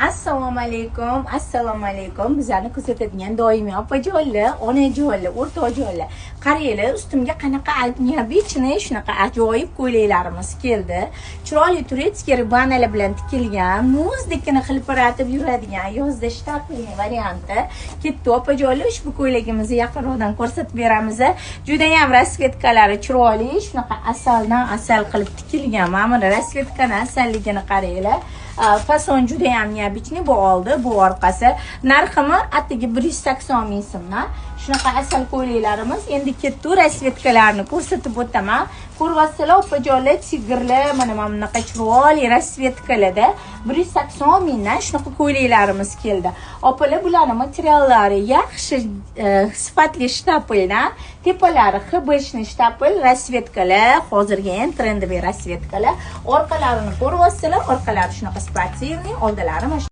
Assalomu alaykum, assalomu alaykum. Bizlarni kuzatadigan doimiy opajonlar, onajonlar, o'rtoqjonlar. Qaranglar, ustimga qanaqa необычный, shunaqa ajoyib ko'ylaklarimiz keldi. Chiroyli турецкий ribanalar bilan tikilgan, muzdekini hilpiratib yuradigan yozda штапельный varianti. Ketdi, opajonlar, ushbu ko'ylagimizni yaqinroqdan ko'rsatib beramiz. Juda ham расцветка lari chiroyli, shunaqa asaldan asal qilib tikilgan. Mana buni расцветка ni asalligini qaranglar. Fason juda ham необычный, bu oldi, bu orqasi. Narximi atigi 180 ming so'mdan. Shunaqa asal ko'ylaklarimiz endi ketdi, расцветка larni ko'rsatib o'taman. Ko'ryapsizlar, opajonlar, тигр lar, mana bunaqa chiroyli расцветка larda 180 mingdan shunaqa ko'ylaklarimiz keldi. Opalar, bularni materiallari yaxshi, sifatli штапель dan, tepalari ХБшный штапель, расцветка lar hozirgi eng трендовый расцветка lar. Orqalarini ko'ryapsizlar, orqalari shunaqa спортивный, oldilari mana